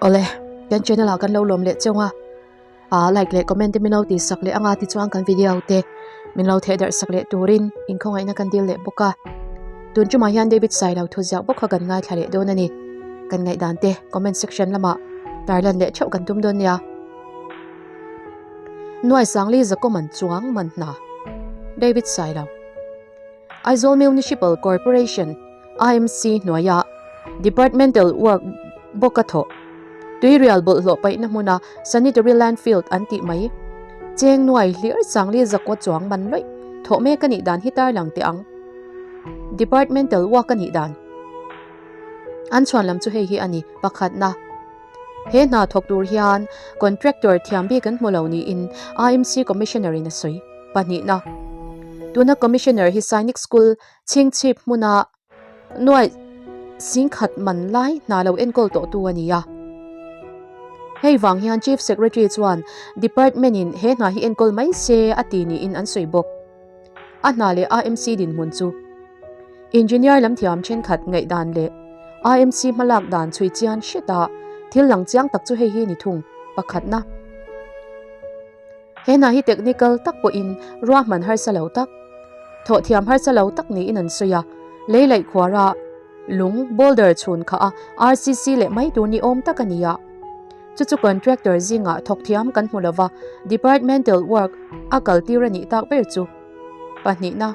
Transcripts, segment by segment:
Awle, kan channel ah kan lo lawm leh cheu a, ah like leh comment te min lo tih sak leh anga tichuan kan video te min lo theh darh sak leh turin inkhawngaihna kan dil leh bawk a. Tun tumah hian David Sailo thuziak bawk kha kan ngaithla leh dawn a ni. Kan ngaihdan te comment section lamah tarlan leh theuh kan tum dawn nia. Nuai Sangli Zakawm an chuang man hna. David Sailo. Aizawl Municipal Corporation, IMC, hnuaia Departmental Work bawka thawh, tuirial bawlhhlawh paihna hmuna Sanitary Landfill an tih mai, cheng nuai hlir sangli zakua chuang man lawih thawh mek a nih dan hi tarlang teh ang. Departmental Work a nih dan an chhuan lam chu hei hi a ni, pakhatna. He hna thawk tur hian Contractor thiam bik an hmu lo niin IMC Commissioner in a sawi. Pahnihna, Tuna Commissioner hi Sainik School chhingchhip hmuna nuai singkhat man lai hna lo enkawl tawhtu a ni a. Hei vang hian Chief Secretary chuan Department in he hna hi enkawl mai se a ti niin an sawi bawk. A hna leh IMC dinhmun chu Engineer lam thiam thenkhat ngaihdan leh IMC hmalak dan chhui chian hret a, thil lang chiang tak chu hei hi ni thung, pakhatna. He hna hi technical tak pawhin ruahman harsa lo tak, thawhthiam harsa lo tak niin an sawi a, lei laih khuara lung boulder chhun kha a RCC leh mai tur ni awm tak a ni a. Chu chu contractor zingah thawkthiam kan hmu lova, departmental work a kaltir a nih tak ber chu. Pahnihna,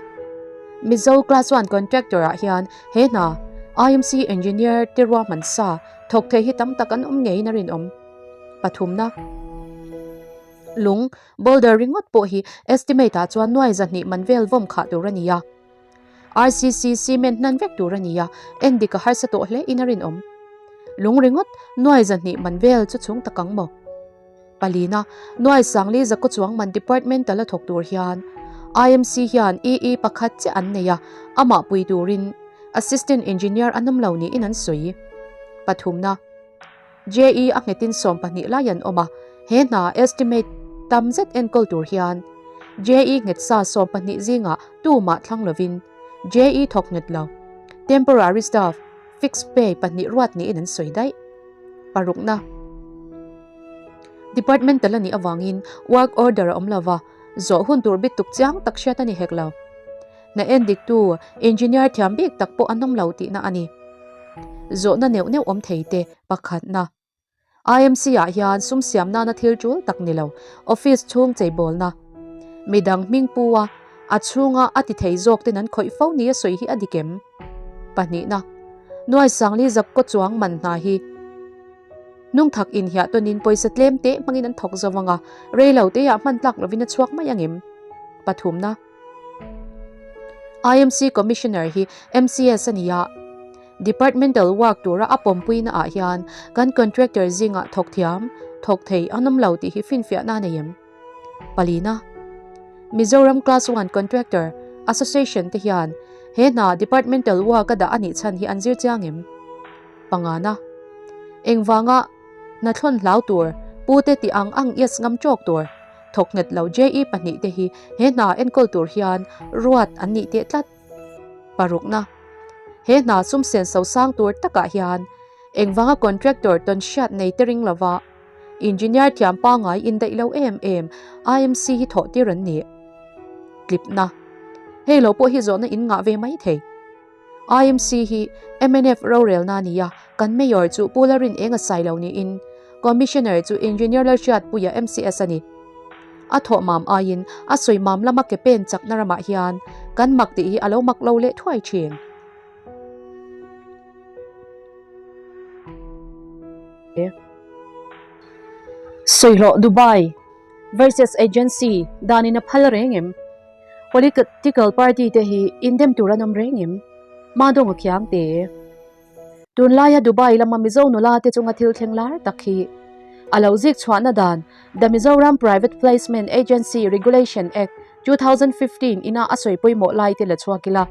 Mizo Class One Contractor ah hian he hna IMC Engineer te ruahman sa thawk thei hi tam tak an awm ngeiin a rinawm. Pathumna, Lung, boulder ringawt pawh hi estimate ah chuan nuai zahnih man vel vawm khah tur a ni a. RCC cement hnan vek tur a ni a, endik a harsa tawh hle in a rinawm. Lung ringawt nuai zahnih man vel chu chhung tak ang maw? Palina, Nuai Sangli Zakaw chuang man departmental a thawk tur hian IMC hian EE pakhat chiah an nei a, amah pui turin Assistant Engineer an awm lo niin an sawi. Pathumna, JE a nghetin 12 lai an awm a, he hna estimate tam zet enkawl tur hian JE nghet sa 12 zingah tumah thlang lovin JE thawk nghet lo, temporary staff, fixed pay pahnih ruat niin an sawi daih. Parukna. Departmental a nih avangin work order a awm lo va, zawh hun tur bit tuk chiang tak hriat a ni hek lo. Hna en diktu engineer thiam bik tak pawh an awm lo tihna a ni. Zawhna neuh neuh awm thei te pakhatna. IMC ah hian sum siam nana thil tul tak ni lo, office chhung cheibawlna, midang hming pu a, a chhunga a ti thei zawk ten an khawih fo ni a sawi hi a dik em? Pahnihna, Nuai Sangli Zakkaw chuang man hna hi Nungthak inhiah tawnin pawisa tlem teh hmangin an thawk zo vang a, rei lo teiah hman tlak lovin a chhuak mai angem? Pathumna, IMC Commissioner hi MCS a ni a, Departmental work tura a pawmpuina ah hian kan contractor zingah thawk thiam, thawk thei an awm lo tih hi finfiahna a nei em? Palina, Mizoram Class One Contractor Association te hian he hna Departmental work a dah a nih chhan hi an zir chiang em? Pangana, Engvanga hnathlawn hlau tur, pute tih ang ang yes ngam tawk tur, thawk nghet lo JE pahnihte hi he hna enkawl tur hian ruat an nih teh tlat. Parukna, He hna sum sen so sang tur takah hian engvanga contractor tawn hriat nei te ring lova engineer thiam pangngai indaih lo em em IMC hi thawh tir an ni. Tlipna, Hei lo pawh hi zawhna in ngah ve mai thei. IMC hi mnf rorelna a ni a, kan Mayor chu Pu Larin eng a sai lo niin Commissioner chu Engineer Lalhriatpuia MCS a ni. A thawh mam aiin a sawi mam lama ke pen chakna ramah hian kan mak tih hi a lo mak lo leh thuai thin. Sawihlawh Dubai versus Agency danin a phal reng em? Political party te hi indem tur an awm reng em? Madawng a khiang te. Tunlaia Dubai lama Mizo nula te chunga thil thleng lar tak hi a lo zik chhuahna dan The Mizoram Private Placement Agency Regulation Act, 2015 ina a sawi pawimawh lai te la chhuak ila.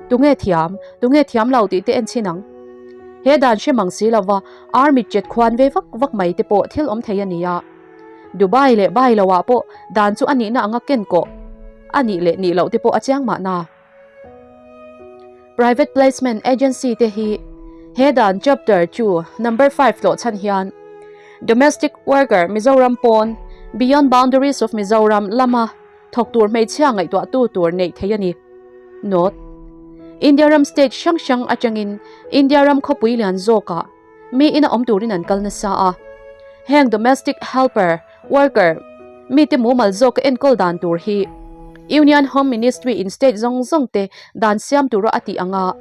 Tunge thiam, tunge thiam lo tih te en chhin ang. He dan hre mang si lova army chet khuan ve vak vak mai te pawh thil awm thei a ni a. Dubai leh Bai lo ah pawh dan chu a nihna anga ken kawh a nih leh nih loh te pawh a chiang mahna. Private Placement Agency te hi He dan Chapter 2 Number 5 tlawh chhan hian Domestic Worker Mizoram pawn Beyond Boundaries of Mizoram lama thawk tur hmeichhia ngaihtuahtu tur neih theih a ni. Note, India ram state hrang hrang atangin India ram khawpui lian zawkah mi ina awm turin an kal nasa a. Heng domestic helper, worker, mite mumal zawka enkawl dan tur hi Union Home Ministry in state zawng zawng te dan siam tura a tih ang a.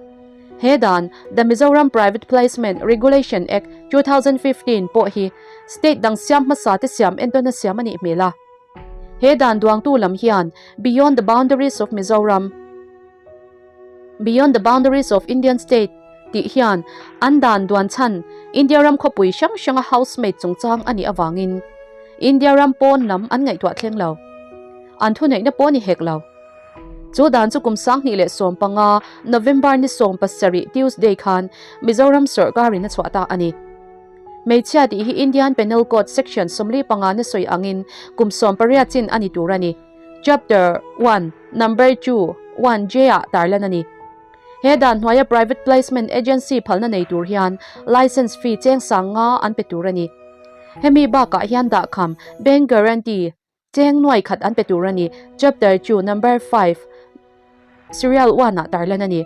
He dan, The Mizoram Private Placement Regulation Act, 2015 pawh hi state dang siam hmasa te siam entawna siam a nih hmel a. He dan duangtu lam hian Beyond the Boundaries of Mizoram, Beyond the Boundaries of Indian State tih hian an dan duan chhan India ram khawpui hrang hranga housemaid chungchang a nih avangin India ram pawn lam an ngaihtuah thleng lo. An thuneihna pawh a ni hek lo. Chu dan chu kum 2015 November ni 17 Tuesday khan Mizoram sawrkarin a chhuah ta a ni. Hmeichhia tih hi Indian Penal Code Section 45 na sawi angin kum 18 chin a ni tur a ni. Chapter 1, Number 2, 1 J-ah tarlan a ni. He dan hnuaia Private Placement Agency phalna nei tur hian Licence fee cheng sang nga an pe tur a ni. Hemi bakah hian dahkham, Bank Guarantee, Cheng nuai khat an pe tur a ni. Chapter 2, Number 5, Serial 1 ah tarlan a ni.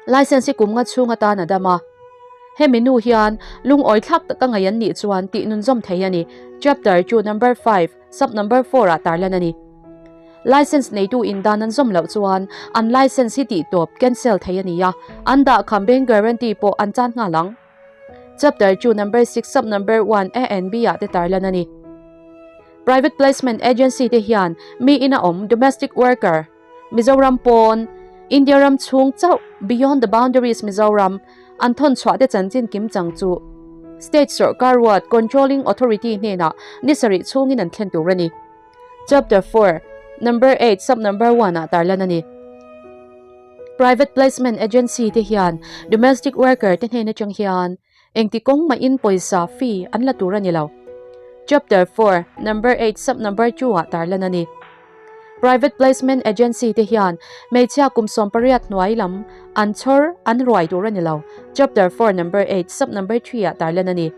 Licence hi kum nga chhung atan a dam a. Hemi nu hian lungawi thlak taka ngaih an nih chuan tih nunzawm thei a ni. Chapter 2, Number 5, Sub Number 4 ah tarlan a ni. Licence neitu in dan an zawm loh chuan an licence hi tih tawp, cancel, thei a ni a, an dahkham bank guarantee pawh an chan nghal ang. Chapter 2 Number 6 Sub Number 1 A and B ah te tarlan a ni. Private Placement Agency te hian mi ina awm domestic worker Mizoram pawn India ram chhung chauh beyond the boundaries Mizoram an thawn chhuah te chanchin kim chang chu State sawrkar ruat Controlling Authority hnenah ni sarih chhungin an thlen tur a ni. Chapter 4 Number 8 Sub Number 1 ah tarlan a ni. Private Placement Agency te hian domestic worker te hnen atang hian engti kawng mahin pawisa, fee, an la tur a ni lo. Chapter 4, Number 8, Sub Number 2 ah tarlan a ni. Private Placement Agency te hian hmeichhia kum 18 hnuai lam an chhawr, an ruai tur a ni lo. Chapter 4, Number 8, Sub Number 3 ah tarlan a ni.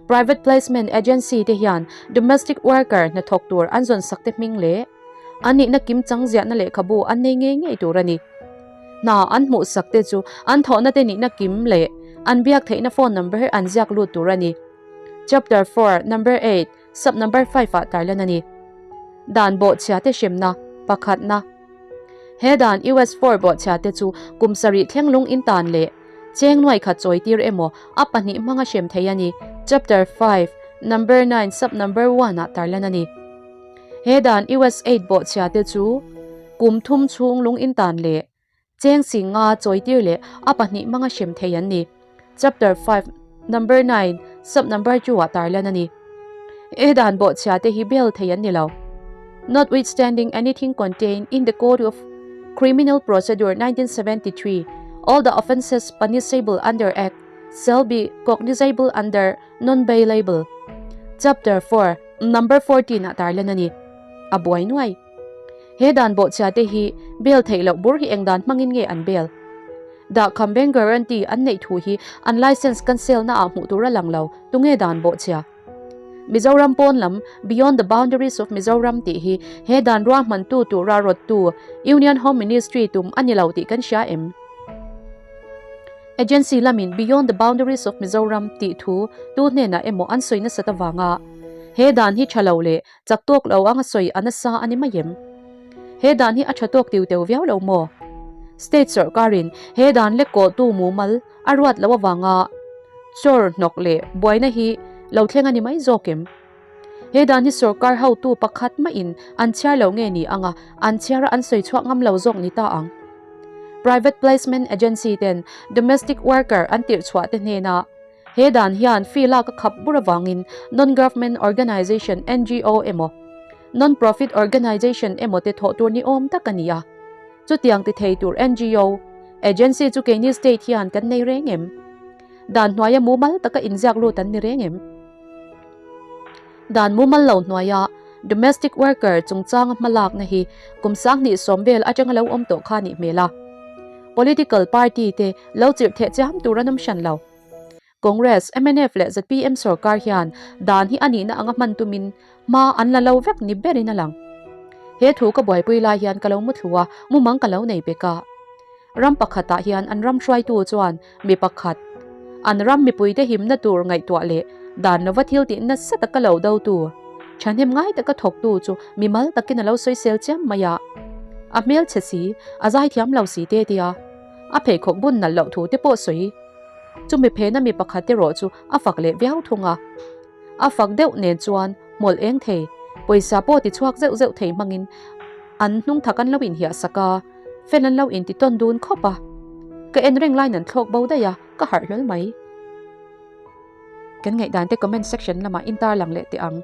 Private Placement Agency te hian domestic worker hnathawk tur an zawn sak te hming leh An nihna kim chang ziahna lehkhabu an nei ngei ngei tur a ni. Hna an hmuhsak te chu an thawhna te nihna kim leh an biak theihna phone number an ziak lut tur a ni. Chapter 4, Number 8, Sub Number 5 ah tarlan a ni. Dan bawhchhia te hremna, pakhatna. He dan US 4 bawhchhia te chu kum sarih thleng lung in tan leh cheng nuai khat chawi tir emaw a pahnih hmanga hrem thei a ni. Chapter 5, Number 9, Sub Number 1 ah tarlan a ni. He dan USAID bawhchhia te chu kum thum chhung lung in tan leh cheng sing nga chawitir leh a pahnih hmanga hrem thei an ni. Chapter 5, Number 9, Sub Number 2 ah tarlan a ni. He dan bawhchhia te hi bail thei an ni lo. Notwithstanding anything contained in the Code of Criminal Procedure 1973, all the offences punishable under Act shall be cognizable under Non-bailable. Chapter 4, Number 14 ah tarlan a ni. A buai nuai. He dan bawhchhia te hi bail theih loh bur hi eng dan hmangin nge an bail? Dahkham bank guarantee an neih thu hi an license cancel na ah hmuh tur a lang lo, tunge dan bawhchhia? Mizoram pawn lam Beyond the Boundaries of Mizoram tih hi he dan ruahmantu tura rawttu Union Home Ministry tum a ni lo tih kan hria em? Agency lamin Beyond the Boundaries of Mizoram tih thu tu hnenah emaw an sawi nasat avanga he dan hi tha lo leh chak tawk lo anga sawi a nasa a ni mai em? He dan hi a tha tawk tiu teu viau lo maw? State sawrkarin he dan lek kawhtu mumal a ruat loh avanga chawr hnawk leh buaina hi lo thleng a ni mai zawk em? He dan hi sawrkar hotu pakhat mahin an chhiar lo nge ni anga an chhiara an sawi chhuak ngam lo zawk ni ta ang. Private Placement Agency ten domestic worker an tirh chhuah te hnena he dan hian fee lak a khap bur avangin Non-Government Organization, NGO, emaw Non-Profit Organization emaw te thawh tur ni awm tak a ni a. Chutiang ti thei tur NGO, agency chu keini state hian kan nei reng em? Dan hnuaia mumal taka inziak lut an ni reng em? Dan mumal lo hnuaia domestic worker chungchanga hmalakna hi kum 2010 vel atanga lo awm tawh kha nih hmel a. Political party te lo chirh theh chiam tur an awm hran lo. Congress, mnf leh zpm sorkar hian dan hi a nihna anga hman tumin hma an la lo vek ni berin a lang. He thu ka buaipui lai hian ka lo mu thlu a, mumang ka lo nei bek a. Ram pakhatah hian an ram hruaitu chuan mi pakhat, an ram mipuite himna tur ngaihtuah leh dan lova thil tih nasa taka lo dotu, thahnem ngai taka thawktu chu mimal takin a lo sawisel chiam mai a. A hmelchhe si, a zaithiam lo si te tia a pheikhawk bun nalh loh thu te pawh sawi. Chumi phena mi pakhat erawh chu a fak leh viau thung a. A fak deuh nen chuan hmawlh eng thei, pawisa pawh ti chhuak zeuh zeuh thei hmangin an hnung thak an lo inhiah sak a, fel an lo inti tawn dun khawp a. Ka en reng laiin an thlawk bo daih a, ka harh hlawl mai. Kan ngaihdan te comment section lamah in tarlang leh teh ang.